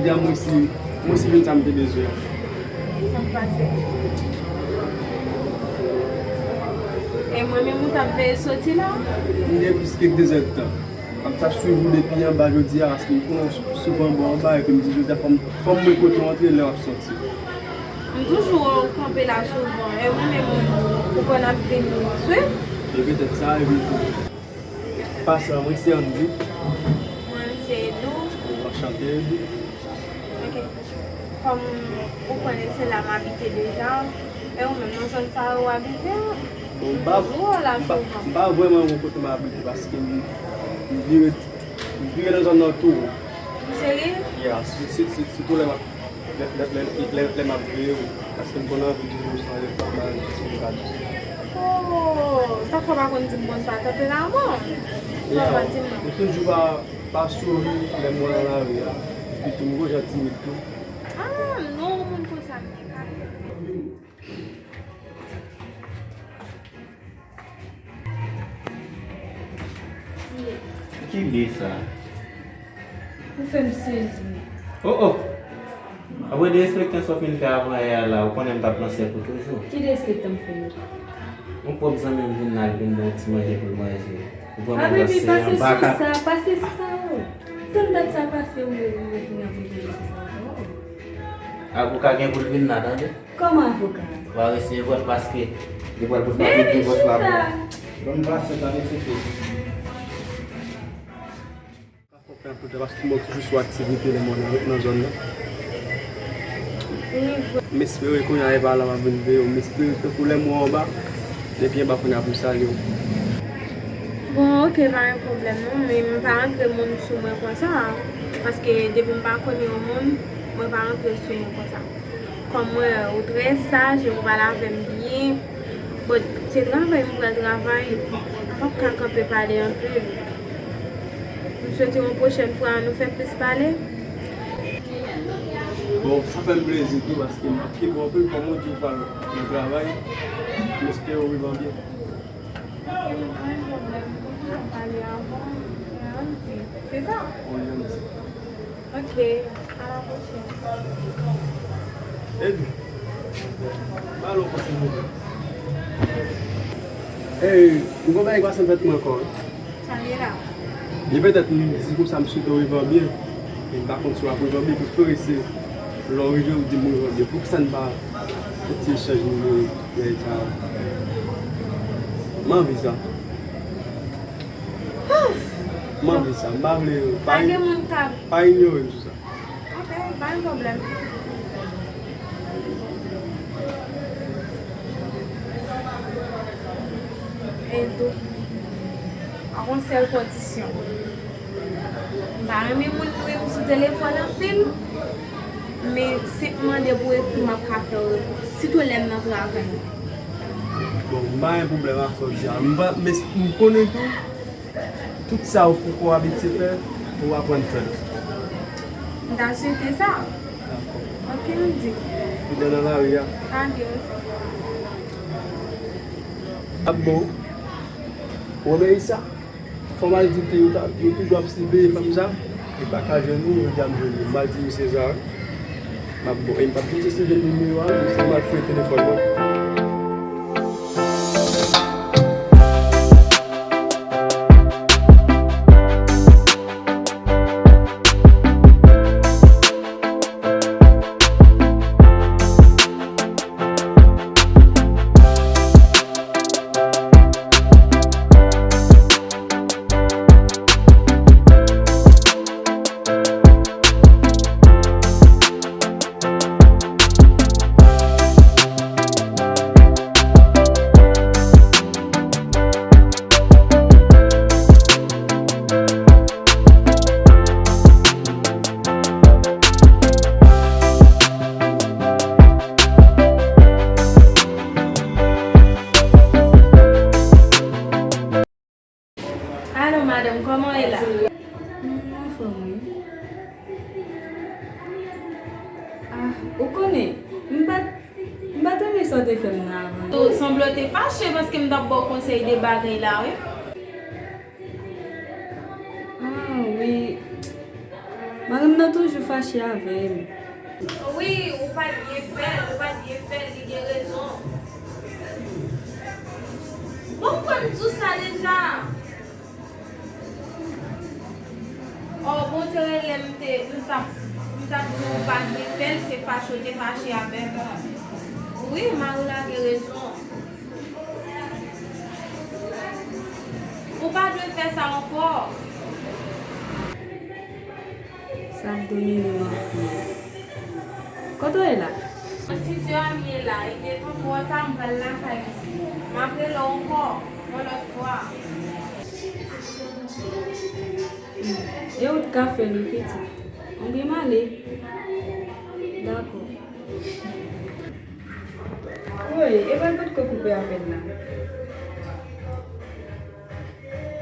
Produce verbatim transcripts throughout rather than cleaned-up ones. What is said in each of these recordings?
Mwen si, mwen si vin sa m te bezwen an. Sa k pase? E mwen menm ou t ap veye soti la? M gen plis ke de zè tan. M ap t ap swiv ou depi anba jodi a, paske m konnen w souvan bò anba, epi m di jodi a fò m, fò m wè kote w antre lè w ap soti. M toujou wè w kanpe la souvan, e mwen menm ou konn ap vin swiv? E petèt sa, epi tou. Pasan, mwen se Andy. Mwen se Edou. Anchante, Edou. Ok. Kòm ou konnen se la m abite deja, e ou menm nan zòn sa a ou abite a? Bon, m pa, m pa, m pa vrèman yon kote m abite paske m, m vire, m vire nan zòn nan tou. Ou serye? Yeah, si, si, si, sitou lè m ap, lè, lè, lè, lè, lè m ap veye wi, paske m konn anvi toujou chanje fòm nan jis pou gade. Oh, sa k fè w pa konn di m konsa, tanperaman. Sa w pa di m non. Ou toujou pa, pa souri lè m wè w nan lari a. Epi tou, ou jan timid tou. Ah, non, yon moun konsa m gen kay. Ki li sa? Ou fè m sezi. Oh, oh! Apre derespektan sa w fin fè avan yè a la, ou konnen m p ap nan sèk ou toujou. Ki derespektan m fè yo? Yon pwòp zanmi m vin la, l vin ban w ti manje pou l manje. Ou pran manje se yon baka. Ah, baby, pase sou sa, pase sou sa, oh. Tann dat sa pase, ou, ou, ou vin ap repete sou sa ankò. Avoka gen pou l vin la, tande. Kòman avoka? Wa resevwa l paske li pral pote papye divòs la pou ou. Ban m pasyans avèk sete. Pa fè anpil tan paske mwen toujou sou aktivite lè mwen nan, nan zòn nan. M espere kounye a e pa la m ap vin veye w. M espere tankou lè mwen anba, depi anba kounye a pou m salye w. Bon, ok, pa gen pwoblèm non, men m pa rantre moun sou mwen konsa, paske depi m pa konnen yon moun, mwen pa rantre sou moun konsa. Kòm mwen wè ou trè saj e ou pale avè m byen. Bon, se travay m pral travay, m p ap ka kanpe pale anpil. M swete yon pwochèn fwa nou fè plis pale. Bon, sa fè m plezi tou paske m ap kenbe w anpil kòm ou di w pral nan travay. M espere w rive byen. Ok, pa gen pwoblèm. Ou toujou pale avan. Andy, se sa? Wi, Andy. Ok, a la pwochèn. Epi, ba l yon konsèy mwen. Ey, m gon bagay k pase nan tèt mwen ankò wi. Sa l ye la? Li petèt m di konsa m swete w rive byen. Men m pa konn si w ap rive byen, prefere se lè w rive ou di m rive byen. Poukisa n pa fè ti echanj nimewo lè sa? M anvi sa. M anvi sa. M pa vle pa, pa inyore m sou sa. Ok, pa gen pwoblèm. E tou, ak yon sèl kondisyon. M pa renmen moun nwi m sou telefòn anpil, men si m mande pou ekri, m ap ka fè w repons, sitou lè m nan travay. Bon, m pa gen pwoblèm ak sa w di a. M pa, men m konnen tou, tout sa ou poko abitye fè, ou aprann fè l. M ta swete sa. Dakò. Ok, m di. Prudent nan lari a. Ade. Ap bon. Ou renmen Issa? Fò m al di ke yo ta, yo toujou ap siveye fanm sa. Li pa ka jwenn ou, jodi a m jwenn li. M al di misye sa. M ap bon. E m p ap kite se jwenn nimewo a, misye m al fouye telefòn mwen. Alo, madanm, kòman w ye la? M anfòm, wi. Ah, ou konnen, m pa t, m pa t renmen sa w te fè m nan avan. Ou sanble w te fache paske m t ap ba w konsèy de bagay la, wi. Ah, wi. Mari m nan toujou fache avè m. Wi, ou pa t byen fè l, ou pa t byen fè l, li gen rezon. Bon, m kwè m di w sa deja. Oh, bon, te rele m te, m t ap, m t ap di w ou pa t byen fè l, se fache w te fache avè m. Wi, mari w la gen rezon. Ou pa dwe fè sa ankò. Sa ap domine m anpil. Kote w ye la? Estidyo a m ye la, e gentan twò ta, m pral lakay mwen. M ap rele w ankò, yon lòt fwa. E ou t ka fè l wi pitit. Oubyen m ale. Dakò. Woy, e pa l potko koupe apèl la.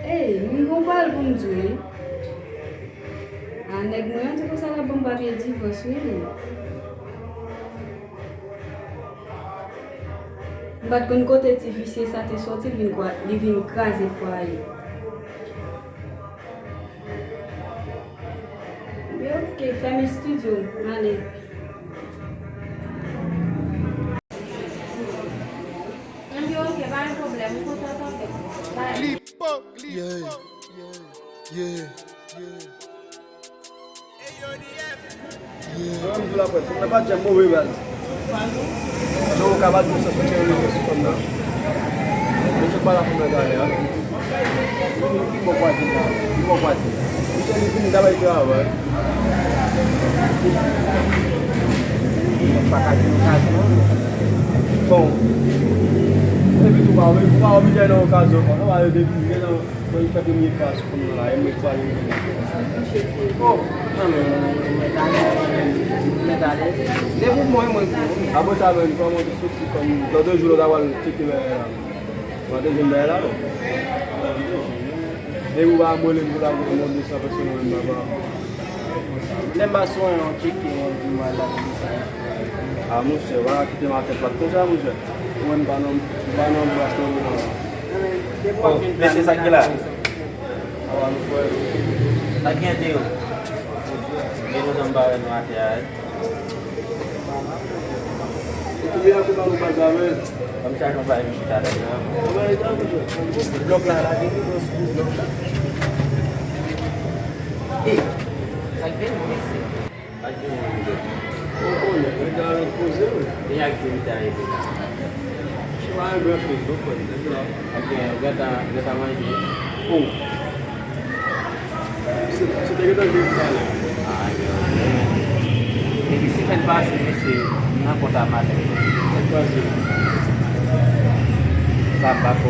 Ey, m gon pawòl pou m di w wi. A, nèg mwen an, te konsa l ap ban m papye divòs wi. M pa t konn kote ti visye sa te sòti, li vin kwa-, li vin kraze fwaye. Ebyen, oke, fèmen estidyo, m ale. Ebyen, oke, pa gen pwoblèm, m kontan tande. Bye. Yeah, yeah, yeah, yeah. Mwen menm tou la prèt, fòm nan pa t janm move baz. Jan w ka bat konsa sou teren nan sou fòm nan. Mwen sot pale a fòm nan talè a. Li bò kwaze la, li bò kwaze. Li fè li vin dabay travay. Mwen pa ka di nou ka di non. Bon. Epi tou pa wè, ou pa oblije nan okazyon konsa, ou pa wè depi gen nan Bon, li fè premye pa sou fòm nan la, e mwen ki pale. Oh, non, men, mwen ta lè, mwen ta lè. Depi mwen, mwen pou. Apre sa menm, kòman ou te soti kòm, nan de jou la, ou ta pral tcheke bagay la. Ou pa te jwenn bagay la, non? Depi ou pa abone m pou la, pou mwen desann pèsonèl, mwen pa. Lè m pa sou yon tcheke, mwen di mwen la, mwen desann. A, monchè, ou pa ka kite m atè plat konsa, monchè. Mwen, m pa nan, m pa nan bras nan moman an. Oh, mesye, sa k gen la? Sa k gen ante yo? Gen lontan m pa wè nou atè a, wi. Ou touye a kou pa nou pa zame. Ban m chaje yon bagay m chita la. Blòk la, la, gen ki bò sou blòk la. Ey, sa k gen, mesye? Pa gen moun, mesye. Ou konnen, nèg la ret poze, wi. Gen aktivite a ede la. Chwa a gran choz, ou konn, nèg la. Ok, ou gentan, ou gentan manje? Oh. Se, se te gentan gen talè. Ah, yo. Epi si fèt pase, mesye, m nan kont a madanm. Fèt pase. Sa pa ko.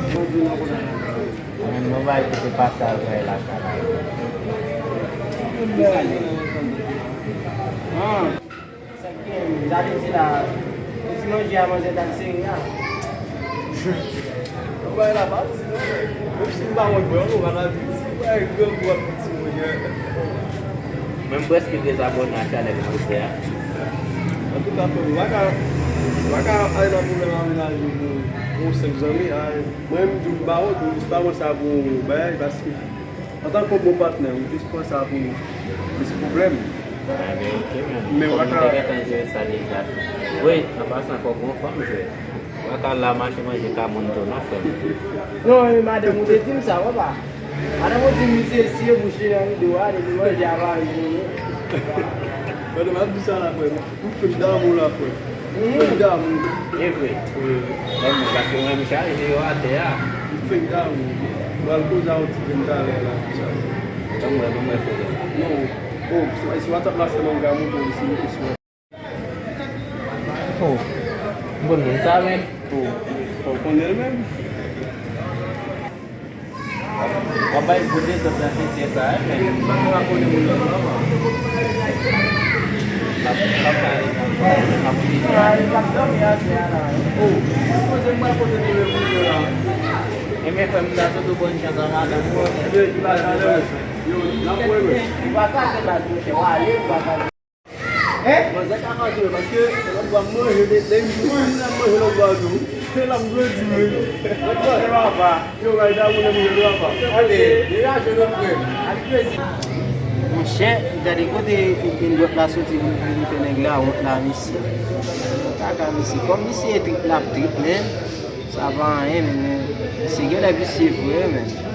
Mwen di nan kont a madanm. Mwen menm, mwen bay kote pase avè lakay la. Kisa li? Ah. Sa k gen, jade di la, pou ti manje a manzè t al sere a. Bay la pa ti non, menm si m pa wont mwen, ou pa ka di ti bay grangou ap di ti manje. Mwen m prèske dezabòne a chanèl mwen frè a. Antouka, frè m, ou pa ka, ou pa ka al nan pwoblèm a menaj ou pou, pou yon senp zanmi, a, mwen m di w m pa wont, ou jis pa wont sa pou bagay, paske Antanke yon bon patnè, ou jis pran sa pou plis pwoblèm. Ah, men ok, man. Men w pa ka. Fòk nou te gentan jere sa deja. Wi, an pasan, fòk yon fanm jwe. W pa ka la mache manje kamoun tou, non, frè m. Non, e madanm ou te di m sa, papa. Madanm ou di m misye siye bouch li nan rido a, depi manje a pa rive. Madanm ap di sa la, frè m. M fenk damou la, frè. M fenk damou. E vre. Wi. Damou, paske mwen, m chaje yo atè a. M fenk damou. M pral koze a yon ti grenn talè la, m chaje. Ban m wè, ban m wè foto. Non. Oh, si, si WhatsApp la se mwen, m ka montre w li si kesyon. Oh, m konn moun sa, men. Oh, ou konnen l menm? W ap bay gwo dezòd nan sektè sa a, men. M pa konnen moun nan, non. M ap, m ap pale nan fwa, m ap pale. Ah, li p ap dòmi aswè a la. Oh, mwen poze m pral poze pou le moun yo la. Enben, frè m, m ta sot ou bòn chans a madanm ou. Enben, li pa talè. Yo, n ap wè, wè. Li pa ka se baz, monchè, w ale, li pa ka. Hein? Manzè ka raze wi, paske lòt bò a m manje, de, de, m manje lòt bò a tou. Se la m grandi wi. Lòt bò a, papa. Yo, bay damou nan manje wi, papa. Ale, degaje non, frè. Al krezi. Monchè, gade kote lòt la soti pou l vin fè nèg la wont la, mesye. Kaka, mesye. Kòm misye trip l ap trip, men sa pa anyen, men misye genlè visye vre, men.